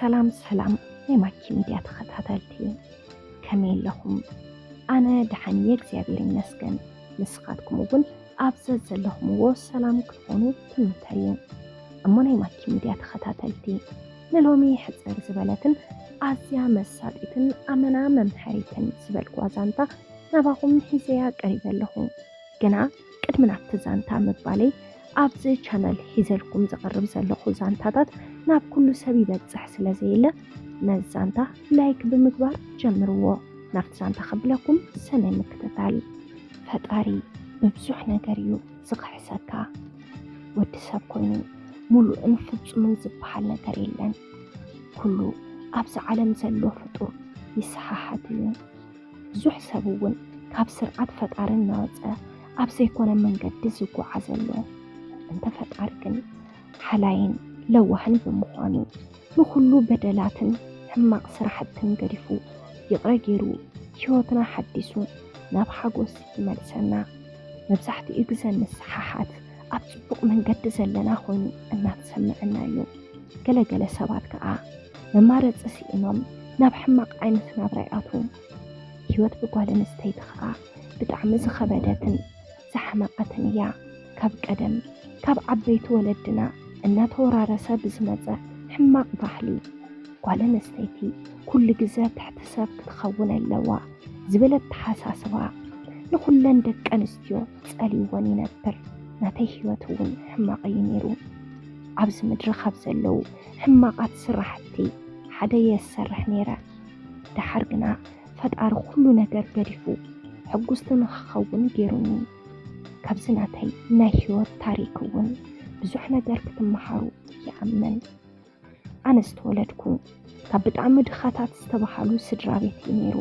ሰላም ሰላም ናይ ማኪ ሚድያ ተኸታተልቲ፣ ከመይ ኣለኹም? ኣነ ደሓን እየ እግዚኣብሔር ይመስገን። ንስኻትኩም እውን ኣብ ዘዘለኹምዎ ሰላም ክትኾኑ ትምኒተይ እዩ። እሞ ናይ ማኪ ሚድያ ተኸታተልቲ፣ ንሎሚ ሕፅር ዝበለትን ኣዝያ መሳጢትን ኣመና መምሃሪትን ዝበልኩዋ ዛንታ ናባኹም ሒዘያ ቀሪበ ኣለኹ። ግና ቅድሚ ናብቲ ዛንታ ምባለይ፣ ኣብዚ ቻነል ሒዘልኩም ዘቕርብ ዘለኹ ዛንታታት ናብ ኩሉ ሰብ ይበጽሕ ስለ ዘየለ፣ ነዚ ዛንታ ላይክ ብምግባር ጀምርዎ። ናብቲ ዛንታ ከብለኩም ሰናይ ምክትታል። ፈጣሪ ብብዙሕ ነገር እዩ ዝኽሕሰካ። ወዲ ሰብ ኮይኑ ሙሉእን ፍጹምን ዝበሃል ነገር የለን። ኩሉ ኣብዚ ዓለም ዘሎ ፍጡር ይሰሓሓት እዩ። ብዙሕ ሰብ እውን ካብ ስርዓት ፈጣሪ እናወፀ ኣብ ዘይኮነ መንገዲ ዝጓዓዝ ኣሎ። እንተ ፈጣሪ ግን ሓላይን ለዋህን ብምዃኑ ንኹሉ በደላትን ሕማቕ ስራሕትን ገዲፉ ይቕረ ገይሩ ህይወትና ሓዲሱ ናብ ሓጎስ ይመልሰና። መብዛሕትኡ ግዘ ንሰሓሓት ኣብ ጽቡቕ መንገዲ ዘለና ኮይኑ እናተሰምዐና እዩ። ገለገለ ሰባት ከኣ መማረፂ ስኢኖም ናብ ሕማቕ ዓይነት ናብራ ይኣትዉ። ህይወት ብጓል ኣንስተይቲ ከኣ ብጣዕሚ ዝኸበደትን ዝሓመቐትን እያ። ካብ ቀደም ካብ ዓበይቲ ወለድና እናተወራረሰ ብዝመፀ ሕማቕ ባህሊ፣ ጓል ኣንስተይቲ ኩሉ ግዘ ትሕቲ ሰብ ክትኸውን ኣለዋ ዝብል ኣተሓሳስባ ንኹለን ደቂ ኣንስትዮ ጸልይወን ይነብር። ናተይ ህይወት እውን ሕማቕ እዩ ነይሩ። ኣብዚ ምድሪ ካብ ዘለዉ ሕማቓት ስራሕቲ ሓደ እየ ዝሰርሕ ነይረ። ደሓር ግና ፈጣሪ ኩሉ ነገር ገዲፉ ሕጉስቲ ንኽኸውን ገይሩኒ። ካብዚ ናተይ ናይ ህይወት ታሪክ እውን ብዙሕ ነገር ክትመሃሩ ይኣምን። ኣነ ዝተወለድኩ ካብ ብጣዕሚ ድኻታት ዝተባሃሉ ስድራ ቤት እዩ ነይሩ።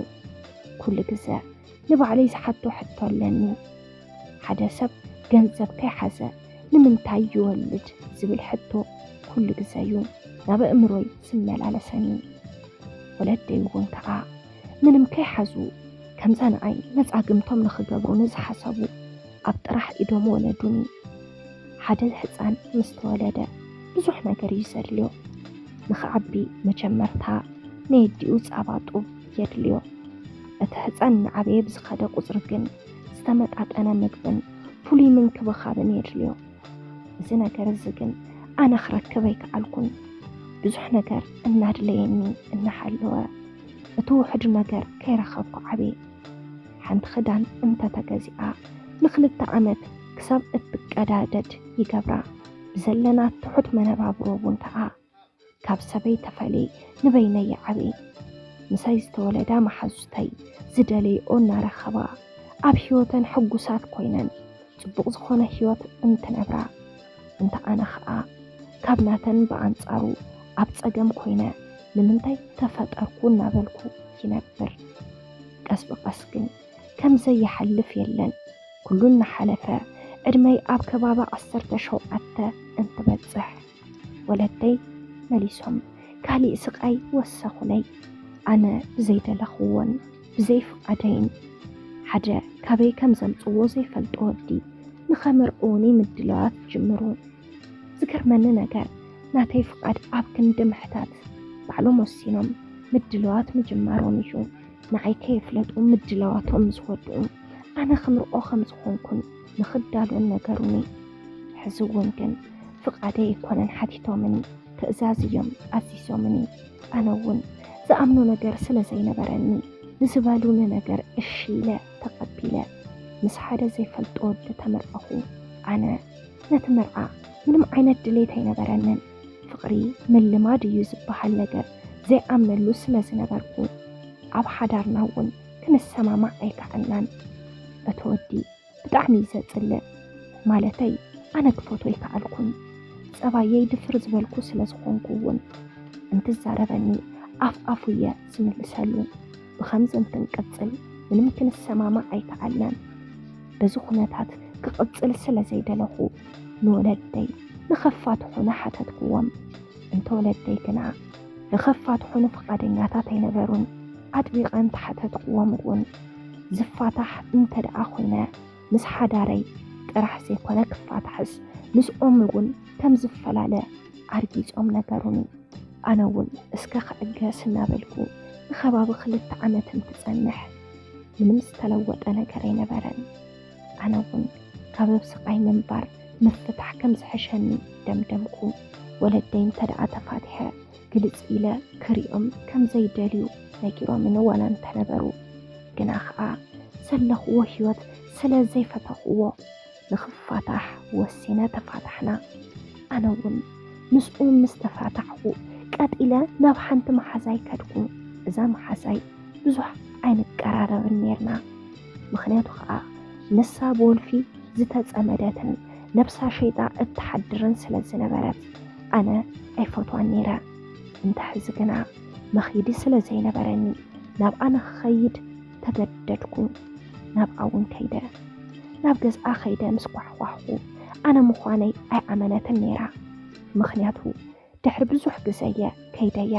ኩሉ ግዘ ንባዕለይ ዝሓቶ ሕቶ ኣለኒ። ሓደ ሰብ ገንዘብ ከይሓዘ ንምንታይ ይወልድ ዝብል ሕቶ ኩሉ ግዘ እዩ ናብ ኣእምሮይ ዝመላለሰኒ። ወለደይ እውን ከዓ ምንም ከይሓዙ ከምዛ ንኣይ መጻግምቶም ንኽገብሩ ንዝሓሰቡ ኣብ ጥራሕ ኢዶም ወለዱኒ። ሓደ ህፃን ምስ ተወለደ ብዙሕ ነገር እዩ ዘድልዮ። ንኽዓቢ መጀመርታ ናይ ኣዲኡ ፃባ ጡብ የድልዮ። እቲ ህፃን እናዓበየ ብዝኸደ ቁፅሪ ግን ዝተመጣጠነ ምግብን ፍሉይ ምንክብኻብን የድልዮ። እዚ ነገር እዚ ግን ኣነ ክረክብ ኣይከኣልኩን። ብዙሕ ነገር እናድለየኒ እናሃለወ እቲ ውሑድ ነገር ከይረኸብኩ ዓብየ። ሓንቲ ክዳን እንተተገዚኣ ንክልተ ዓመት ክሳብ እትቀዳደድ ይገብራ። ብዘለና ትሑት መነባብሮ እውን ከዓ ካብ ሰበይ ተፈልየ ንበይነይ ይዓብየ። ምሳይ ዝተወለዳ መሓዙተይ ዝደለይኦ እናረኸባ ኣብ ህይወተን ሕጉሳት ኮይነን ፅቡቕ ዝኾነ ህይወት እንትነብራ፣ እንተ ኣነ ኸዓ ካብ ናተን ብኣንጻሩ ኣብ ጸገም ኮይነ ንምንታይ ተፈጠርኩ እናበልኩ ይነብር። ቀስ ብቐስ ግን ከም ዘይሓልፍ የለን። ኩሉ እናሓለፈ ዕድመይ ኣብ ከባቢ ዓሰርተ ሸውዓተ እንትበጽሕ ወለደይ መሊሶም ካሊእ ስቓይ ወሰኹለይ። ኣነ ብዘይደለኽዎን ብዘይፍቓደይን ሓደ ካበይ ከም ዘምጽዎ ዘይፈልጦ ወዲ ንኸምርዕውኒ ምድላዋት ይጅምሩ። ዝገርመኒ ነገር ናተይ ፍቓድ ኣብ ክንዲ ምሕታት ባዕሎም ወሲኖም ምድላዋት ምጅማሮም እዩ። ንዓይ ከየፍለጡ ምድላዋቶም ምስ ወድኡ ኣነ ክምርዖ ከም ዝኾንኩን ንኽዳሎን ነገሩኒ። ሕዚ እውን ግን ፍቓደይ ኣይኮነን ሓቲቶምኒ፣ ትእዛዝ እዮም ኣዚዞምኒ። ኣነ እውን ዝኣምኖ ነገር ስለ ዘይነበረኒ ንዝበሉኒ ነገር እሺ ኢለ ተቐቢለ ምስ ሓደ ዘይፈልጦ ወዲ ተመርዓኹ። ኣነ ነቲ መርዓ ምንም ዓይነት ድሌት ኣይነበረንን። ፍቕሪ ምልማድ እዩ ዝበሃል ነገር ዘይኣምነሉ ስለ ዝነበርኩ ኣብ ሓዳርና እውን ክንሰማማዕ ኣይከኣልናን። እቲ ወዲ ብጣዕሚ እዩ ዘጽልእ። ማለተይ ኣነ ክፈትዎ ኣይከኣልኩን። ጸባየይ ድፍር ዝበልኩ ስለ ዝኾንኩ እውን እንትዛረበኒ ኣፍ ኣፉ እየ ዝምልሰሉ። ብኸምዚ እንትንቅጽል ምንም ክንሰማማዕ ኣይከኣልናን። በዚ ኩነታት ክቕጽል ስለ ዘይደለኹ ንወለደይ ንኸፋትሑኒ ሓተትክዎም። እንተ ወለደይ ግና ንኸፋትሑኒ ፍቓደኛታት ኣይነበሩን። ኣጥቢቐ እንተሓተትክዎም እውን ዝፋታሕ እንተ ደኣ ኮይነ ምስ ሓዳረይ ጥራሕ ዘይኮነ ክፋታሕስ ምስኦም እውን ከም ዝፈላለ ኣርጊጾም ነገሩኒ። ኣነ እውን እስከ ክዕገስ እናበልኩ ንኸባቢ ክልተ ዓመት እንትጸንሕ ምንም ዝተለወጠ ነገር ኣይነበረን። ኣነ እውን ካብ ኣብ ስቓይ ምንባር ምፍታሕ ከም ዝሕሸኒ ደምደምኩ። ወለደይ እንተ ደኣ ተፋቲሐ ግልጽ ኢለ ክሪኦም ከም ዘይደልዩ ነጊሮምኒ ዋላ እንተነበሩ፣ ግና ኸኣ ዘለኽዎ ህይወት ስለ ዘይፈተኽዎ ንኽፋታሕ ወሲነ ተፋታሕና። ኣነ እውን ምስኡ ምስ ተፋታሕኩ ቀጢለ ናብ ሓንቲ መሓዛይ ከድኩ። እዛ መሓዛይ ብዙሕ ኣይንቀራረብን ኔርና። ምኽንያቱ ኸኣ ንሳ ብወልፊ ዝተጸመደትን ነብሳ ሸይጣ እትሓድርን ስለ ዝነበረት ኣነ ኣይፈትዋን ኔረ። እንተ ሕዚ ግና መኺዲ ስለ ዘይነበረኒ ናብኣ ንኽኸይድ ተገደድኩ። ናብኣ እውን ከይደ ናብ ገዝኣ ከይደ ምስ ኳሕኳሕኩ ኣነ ምዃነይ ኣይኣመነትን ኔራ። ምኽንያቱ ድሕሪ ብዙሕ ግዘየ ከይደያ።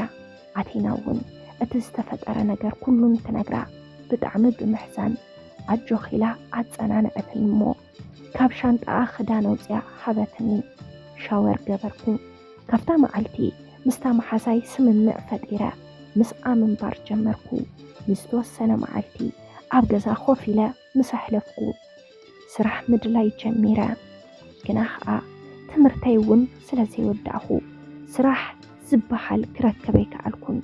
ኣቲና እውን እቲ ዝተፈጠረ ነገር ኩሉ እንትነግራ ብጣዕሚ ብምሕዛን ኣጆኺ ኢላ ኣጸናንዐትኒ እሞ ካብ ሻንጣኣ ክዳን ኣውፅያ ሃበትኒ። ሻወር ገበርኩ። ካብታ መዓልቲ ምስታ መሓዛይ ስምምዕ ፈጢረ ምስኣ ምንባር ጀመርኩ። ንዝተወሰነ መዓልቲ ኣብ ገዛ ኮፍ ኢለ ምስ ኣሕለፍኩ ስራሕ ምድላይ ጀሚረ። ግና ኸኣ ትምህርተይ እውን ስለ ዘይወዳእኹ ስራሕ ዝበሃል ክረክብ ኣይከኣልኩን።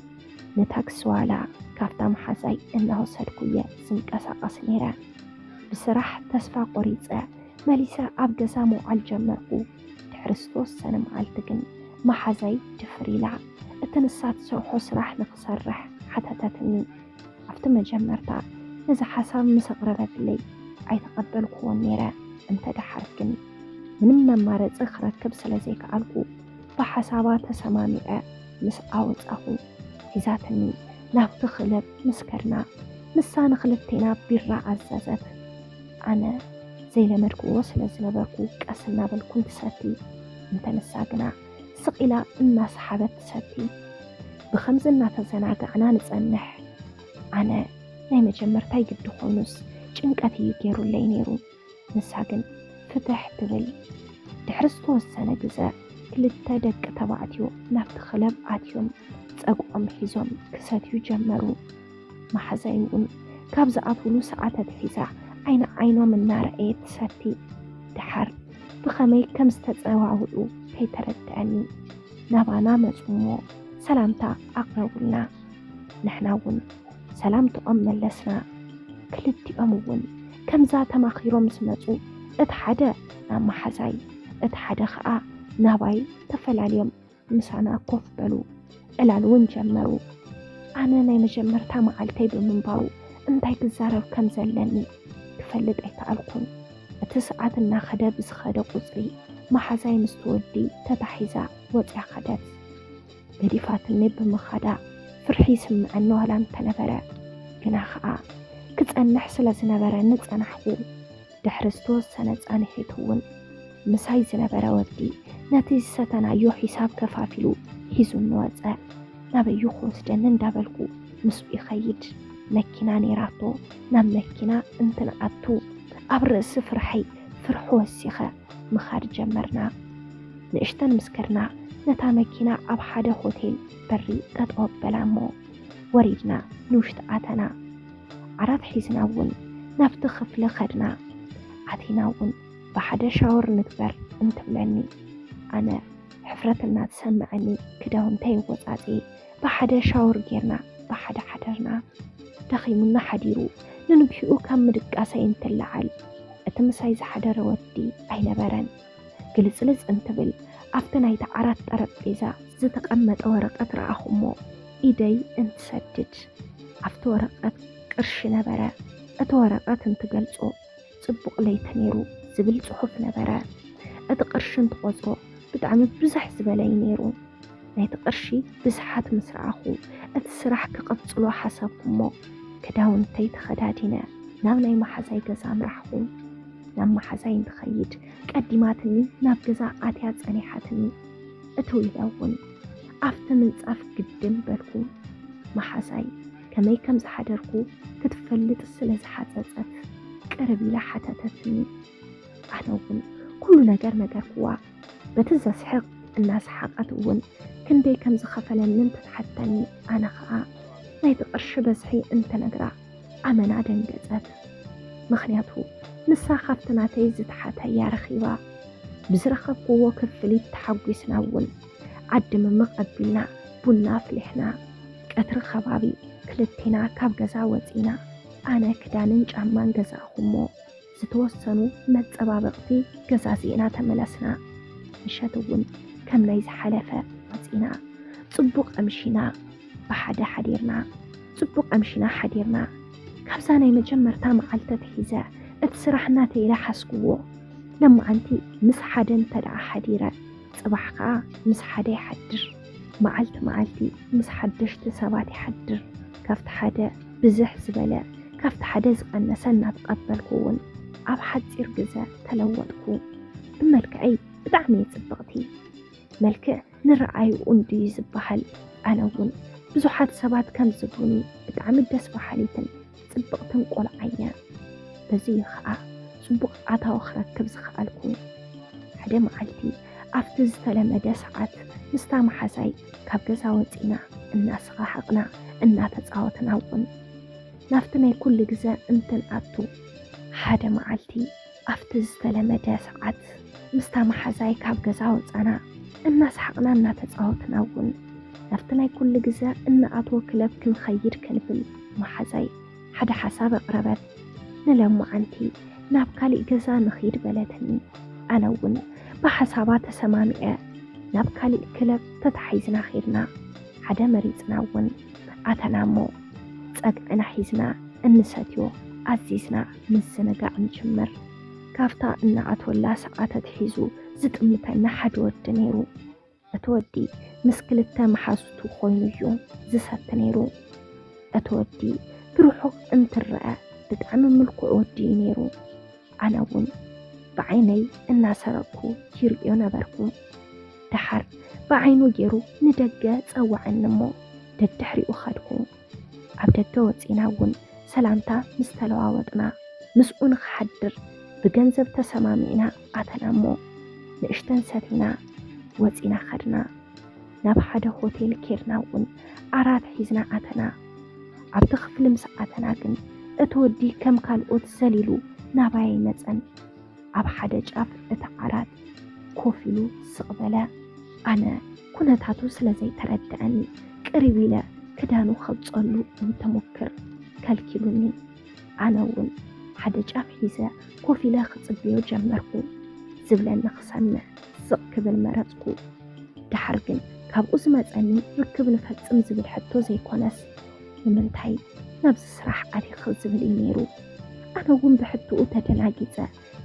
ንታክሲ ዋላ ካብታ መሓዛይ እናወሰድኩ እየ ዝንቀሳቐስ ነይረ። ብስራሕ ተስፋ ቆሪጸ መሊሰ ኣብ ገዛ ምውዓል ጀመርኩ። ድሕሪ ዝተወሰነ መዓልቲ ግን መሓዛይ ድፍር ኢላ እቲ ንሳ ትሰርሖ ስራሕ ንኽሰርሕ ሓተተትኒ። ኣብቲ መጀመርታ ነዚ ሓሳብ ምስ ኣቕረበትለይ ኣይተቐበልኩዎን ነይረ። እንተ ደሓር ግን ምንም መማረጺ ክረክብ ስለ ዘይከኣልኩ ብሓሳባ ተሰማሚዐ ምስኣ ወጻኹ። ሒዛትኒ ናብቲ ክለብ ምስ ከድና ንሳ ንኽልቴና ቢራ ኣዘዘት። ኣነ ዘይለመድክዎ ስለ ዝነበርኩ ቀስ እናበልኩ እንትሰቲ፣ እንተ ንሳ ግና ስቕ ኢላ እናሰሓበት ትሰቲ። ብኸምዚ እናተዘናጋዕና ንጸንሕ። ኣነ ናይ መጀመርታይ ግዲ ኮይኑስ ጭንቀት እዩ ገይሩለይ ነይሩ። ንሳ ግን ፍትሕ ትብል። ድሕሪ ዝተወሰነ ግዘ ክልተ ደቂ ተባዕትዮ ናብቲ ክለብ ኣትዮም ጸግዖም ሒዞም ክሰትዩ ጀመሩ። መሓዛይ እውን ካብ ዝኣትውሉ ሰዓት ኣትሒዛ ዓይኒ ዓይኖም እናረኣየት ትሰቲ። ደሓር ብኸመይ ከም ዝተጸዋውዑ ከይተረድኣኒ ናባና መጹ እሞ ሰላምታ ኣቕረቡልና። ንሕና እውን ሰላምትኦም መለስና። ክልቲኦም እውን ከምዛ ተማኺሮም ምስ መጹ እቲ ሓደ ናብ መሓዛይ እቲ ሓደ ኸኣ ናባይ ተፈላልዮም ምሳና ኮፍ በሉ። ዕላል እውን ጀመሩ። ኣነ ናይ መጀመርታ መዓልተይ ብምንባሩ እንታይ ክዛረብ ከም ዘለኒ ክፈልጥ ኣይከኣልኩን። እቲ ሰዓት እናኸደ ብዝኸደ ቁጽሪ መሓዛይ ምስ ትወዲ ተታሒዛ ወጽያ ኸደት። ገዲፋትኒ ብምኻዳ ፍርሒ ይስምዐኒ ዋላ እንተነበረ፣ ግና ኸኣ ክጸንሕ ስለ ዝነበረኒ ጸናሕኩ። ድሕሪ ዝተወሰነ ጻንሒት እውን ምሳይ ዝነበረ ወዲ ነቲ ዝሰተናዮ ሒሳብ ከፋፊሉ ሒዙኒ ወጸ። ናበዩ ክወስደኒ እንዳበልኩ ምስኡ ይኸይድ። መኪና ነይራቶ። ናብ መኪና እንትንኣቱ ኣብ ርእሲ ፍርሐይ ፍርሒ ወሲኸ ምኻድ ጀመርና። ንእሽተን ምስ ከድና ነታ መኪና ኣብ ሓደ ሆቴል በሪ ጠጠው ኣበላ እሞ ወሪድና ንውሽጢ ኣተና። ዓራት ሒዝና እውን ናብቲ ክፍሊ ከድና። ኣቲና እውን ብሓደ ሻወር ንግበር እንትብለኒ ኣነ ሕፍረት እናተሰምዐኒ ክዳውንተይ ወጻጺ ብሓደ ሻወር ጌርና ብሓደ ሓደርና። ደኺሙና ሓዲሩ ንንግሂኡ ካብ ምድቃሰይ እንትለዓል እቲ ምሳይ ዝሓደረ ወዲ ኣይነበረን። ግልጽልጽ እንትብል ኣብቲ ናይቲ ዓራት ጠረጴዛ ዝተቐመጠ ወረቐት ረኣኹ እሞ ኢደይ እንትሰድድ ኣብቲ ወረቐት ቅርሺ ነበረ። እቲ ወረቐት እንትገልጾ ጽቡቕ ለይቲ ነይሩ ዝብል ጽሑፍ ነበረ። እቲ ቅርሺ እንትቖጽሮ ብጣዕሚ ብዝሕ ዝበለ እዩ ነይሩ። ናይቲ ቅርሺ ብዝሓት ምስ ረኣኹ እቲ ስራሕ ክቕጽሎ ሓሰብኩ እሞ ክዳውንተይ ተኸዳዲነ ናብ ናይ መሓዛይ ገዛ ኣምራሕኹ። ናብ መሓዛይ እንትኸይድ ቀዲማትኒ ናብ ገዛ ኣትያ ጸኒሓትኒ። እትው ኢለ እውን ኣብቲ ምንጻፍ ግድም በልኩ። መሓዛይ ከመይ ከም ዝሓደርኩ ክትፈልጥ ስለ ዝሓጸጸት ቅርብ ኢላ ሓተተትኒ። ኣነ እውን ኩሉ ነገር ነገርኩዋ። በቲ ዘስሕቕ እናሰሓቐት እውን ክንደይ ከም ዝኸፈለኒ እንትትሓተኒ፣ ኣነ ኸኣ ናይቲ ቅርሺ በዝሒ እንትነግራ ኣመና ደንገጸት። ምኽንያቱ ንሳ ካብቲ ናተይ ዝተሓተ እያ ረኺባ። ብዝረኸብክዎ ክፍሊት ተሓጒስና እውን ዓዲ ምምቕ ኣቢልና ቡና ኣፍሊሕና፣ ቀትሪ ከባቢ ክልቴና ካብ ገዛ ወጺና። ኣነ ክዳንን ጫማን ገዛእኹ እሞ ዝተወሰኑ መጸባበቕቲ ገዛዚእና ተመለስና። ምሸት እውን ከም ናይ ዝሓለፈ ወጺና። ጽቡቕ ኣምሺና፣ ብሓደ ሓዲርና። ጽቡቕ ኣምሺና ሓዲርና። ካብዛ ናይ መጀመርታ መዓልቲ ኣትሒዘ እቲ ስራሕ ናተይ ኢለ ሓስክዎ። ለማዓንቲ ምስ ሓደ እንተ ደኣ ሓዲረ፣ ጽባሕ ከኣ ምስ ሓደ ይሓድር። መዓልቲ መዓልቲ ምስ ሓደሽቲ ሰባት ይሓድር። ካብቲ ሓደ ብዝሕ ዝበለ፣ ካብቲ ሓደ ዝቐነሰ እናተቐበልኩ እውን ኣብ ሓጺር ግዘ ተለወጥኩ። ብመልክዐይ ብጣዕሚ እየ ጽብቕቲ። መልክዕ ንረኣይኡ እንድዩ ዝበሃል። ኣነ እውን ብዙሓት ሰባት ከም ዝብሉኒ ብጣዕሚ ደስ በሃሊትን ጽብቕትን ቆልዓ እየ። በዚ እዩ ኸኣ ጽቡቕ ኣታዊ ክረክብ ዝኸኣልኩ። ሓደ መዓልቲ ኣብቲ ዝተለመደ ሰዓት ምስታ መሓዛይ ካብ ገዛ ወጺና እናሰሓቕና እናተጻወትና እውን ናብቲ ናይ ኩሉ ግዘ እንትንኣቱ። ሓደ መዓልቲ ኣብቲ ዝተለመደ ሰዓት ምስታ መሓዛይ ካብ ገዛ ወጻና እናሰሓቕና እናተጻወትና እውን ናብቲ ናይ ኩሉ ግዘ እንኣትዎ ክለብ ክንኸይድ ክንብል መሓዛይ ሓደ ሓሳብ ኣቕረበት። ንለማዓንቲ ናብ ካሊእ ገዛ ንኺድ በለትኒ። ኣነ እውን ብሓሳባ ተሰማሚዐ ናብ ካሊእ ክለብ ተታሒዝና ኺድና። ሓደ መሪጽና እውን ኣተና እሞ ጸግዕና ሒዝና እንሰትዮ ኣዚዝና ምዝንጋዕ ንጅምር። ካብታ እንኣትወላ ሰዓት ኣትሒዙ ዝጥምተና ሓደ ወዲ ነይሩ። እቲ ወዲ ምስ ክልተ መሓዙቱ ኮይኑ እዩ ዝሰቲ ነይሩ። እቲ ወዲ ብርሑቕ እንትረኣ ብጣዕሚ ምልኩዕ ወዲ እዩ ነይሩ። ኣነ እውን ብዓይነይ እናሰረቕኩ ይርእዮ ነበርኩ። ደሓር ብዓይኑ ገይሩ ንደገ ጸወዐኒ እሞ ደድሕሪኡ ኸድኩ። ኣብ ደገ ወጺና እውን ሰላምታ ምስ ተለዋወጥና ምስኡ ንኽሓድር ብገንዘብ ተሰማሚዕና ኣተና እሞ ንእሽተን ሰቲና ወጺና ኸድና። ናብ ሓደ ሆቴል ኬድና እውን ዓራት ሒዝና ኣተና። ኣብቲ ክፍሊ ምስ ኣተና ግን እቲ ወዲ ከም ካልኦት ዘሊሉ ናባይ ኣይመጸን። ኣብ ሓደ ጫፍ እቲ ዓራት ኮፍ ኢሉ ስቕ በለ። ኣነ ኩነታቱ ስለ ዘይተረድኣኒ ቅርብ ኢለ ክዳኑ ከውጸሉ እንትሙክር ከልኪሉኒ። ኣነ እውን ሓደ ጫፍ ሒዘ ኮፍ ኢለ ክጽበዮ ጀመርኩ። ዝብለኒ ክሰምዕ ስቕ ክብል መረጽኩ። ደሓር ግን ካብኡ ዝመጸኒ ርክብ ንፈጽም ዝብል ሕቶ ዘይኮነስ፣ ንምንታይ ናብዚ ስራሕ ኣቲኺ ዝብል እዩ ነይሩ። ኣነ እውን ብሕቶኡ ተደናጊጸ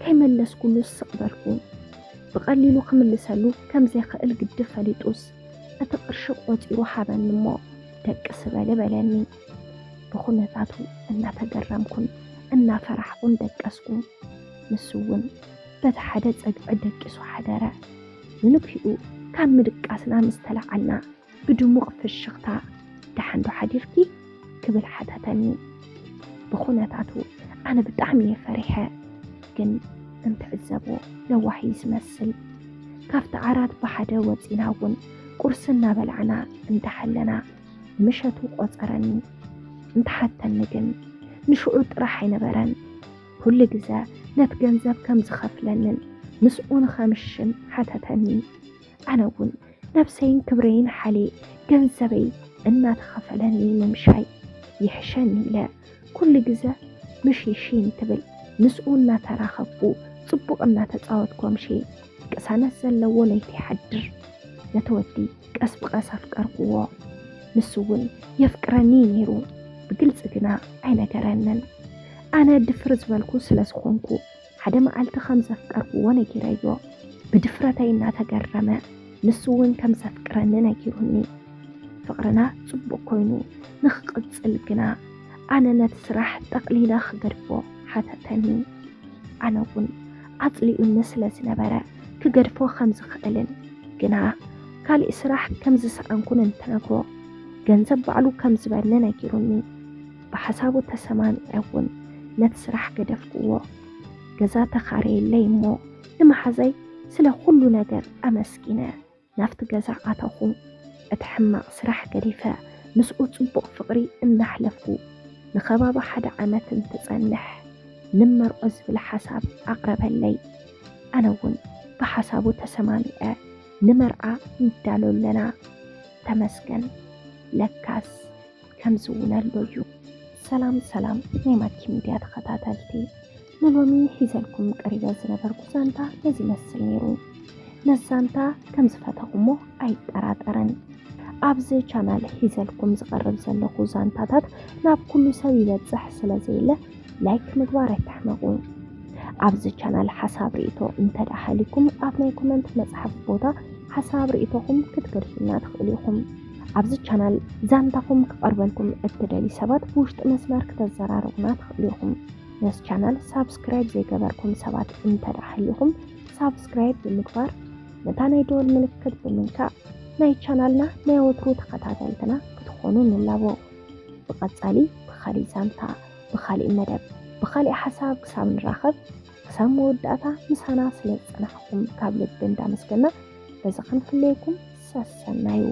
ከይመለስኩሉ ስቕ በልኩ። ብቐሊሉ ክምልሰሉ ከም ዘይክእል ግዲ ፈሊጡስ፣ እቲ ቅርሺ ቆጺሩ ሃበኒ እሞ ደቅሲ በሊ በለኒ። ብኹነታቱ እናተገረምኩን እናፈራሕኩን ደቀስኩ። ንሱ እውን በቲ ሓደ ጸግዒ ደቂሱ ሓደረ። ንንግሂኡ ካብ ምድቃስና ምስ ተለዓልና ብድሙቕ ፍሽኽታ፣ "ደሓን ዶ ሓዲርኪ?" ክብል ሓተተኒ። ብኹነታቱ ኣነ ብጣዕሚ እየ ፈሪሐ፣ ግን እንትዕዘቦ ለዋህ እዩ ዝመስል። ካብቲ ዓራት ብሓደ ወጺና እውን ቁርሲ እናበላዕና እንዳሃለና ንምሸቱ ቆጸረኒ። እንተሓተኒ ግን ንሽዑ ጥራሕ ኣይነበረን። ኩሉ ግዘ ነቲ ገንዘብ ከም ዝኸፍለንን ምስኡ ንኸምሽን ሓተተኒ። ኣነ እውን ነብሰይን ክብረይን ሓልየ ገንዘበይ እናተኸፈለኒ ምምሻይ ይሕሸኒ ኢለ ኩሉ ግዘ ምሽይሽይ እንትብል ምስኡ እናተራኸብኩ ጽቡቕ እናተጻወትኩ ኣምሽየ። ቅሳነት ዘለዎ ለይቲ ይሓድር። ነቲ ወዲ ቀስ ብቐስ ኣፍቀርኩዎ። ንሱ እውን የፍቅረኒ እዩ ነይሩ፣ ብግልጺ ግና ኣይነገረንን። ኣነ ድፍር ዝበልኩ ስለ ዝኾንኩ ሓደ መዓልቲ ከም ዘፍቀርኩዎ ነጊረዮ። ብድፍረተይ እናተገረመ ንሱ እውን ከም ዘፍቅረኒ ነጊሩኒ። ፍቕርና ጽቡቕ ኮይኑ ንኽቕጽል ግና ኣነ ነቲ ስራሕ ጠቕሊለ ክገድፎ ሓተተኒ። ኣነ እውን ኣጽሊኡኒ ስለ ዝነበረ ክገድፎ ከም ዝኽእልን ግና ካልእ ስራሕ ከም ዝሰኣንኩን እንትነግሮ ገንዘብ ባዕሉ ከም ዝበኒ ነጊሩኒ። ብሓሳቡ ተሰማሚዐ እውን ነቲ ስራሕ ገደፍክዎ። ገዛ ተኻረየለይ እሞ ንመሓዛይ ስለ ኩሉ ነገር ኣመስጊነ ናብቲ ገዛ ኣተኹ። እቲ ሕማቕ ስራሕ ገዲፈ ምስኡ ጽቡቕ ፍቕሪ እናሕለፍኩ ንኸባቢ ሓደ ዓመት እንትጸንሕ ንመርዖ ዝብል ሓሳብ ኣቕረበለይ። ኣነ እውን ብሓሳቡ ተሰማሚዐ ንመርዓ ንዳሎ ኣለና። ተመስገን ለካስ ከምዚ እውን ኣሎ እዩ። ሰላም ሰላም ናይ ማኪ ሚድያ ተኸታተልቲ፣ ንሎሚ ሒዘልኩም ቀሪበ ዝነበርኩ ዛንታ ነዚ ይመስል ነይሩ። ነዚ ዛንታ ከም ዝፈተኹሞ ኣይጠራጠረን። ኣብዚ ቻናል ሒዘልኩም ዝቐርብ ዘለኹ ዛንታታት ናብ ኩሉ ሰብ ይበጽሕ ስለ ዘየለ ላይክ ምግባር ኣይትሕመቑ። ኣብዚ ቻናል ሓሳብ ርእይቶ እንተደኣ ሃሊኩም ኣብ ናይ ኮመንት መጽሓፍ ቦታ ሓሳብ ርእይቶኹም ክትገድፉልና ትኽእሉ ኢኹም። ኣብዚ ቻናል ዛንታኹም ክቐርበልኩም እትደልዩ ሰባት ብውሽጢ መስመር ክተዘራርቡና ትኽእሉ ኢኹም። ነዚ ቻናል ሳብስክራይብ ዘይገበርኩም ሰባት እንተደኣ ሃሊኹም ሳብስክራይብ ብምግባር ነታ ናይ ደወል ምልክት ብምንካእ ናይ ቻናልና ናይ ወትሩ ተኸታተልትና ክትኾኑ ንላቦ። ብቐጻሊ ብኻሊእ ዛንታ፣ ብኻሊእ መደብ፣ ብኻሊእ ሓሳብ ክሳብ ንራኸብ ክሳብ መወዳእታ ምሳና ስለ ዝጸናሕኩም ካብ ልቢ እንዳመስገና በዚ ክንፍለየኩም ሰሰናዩ።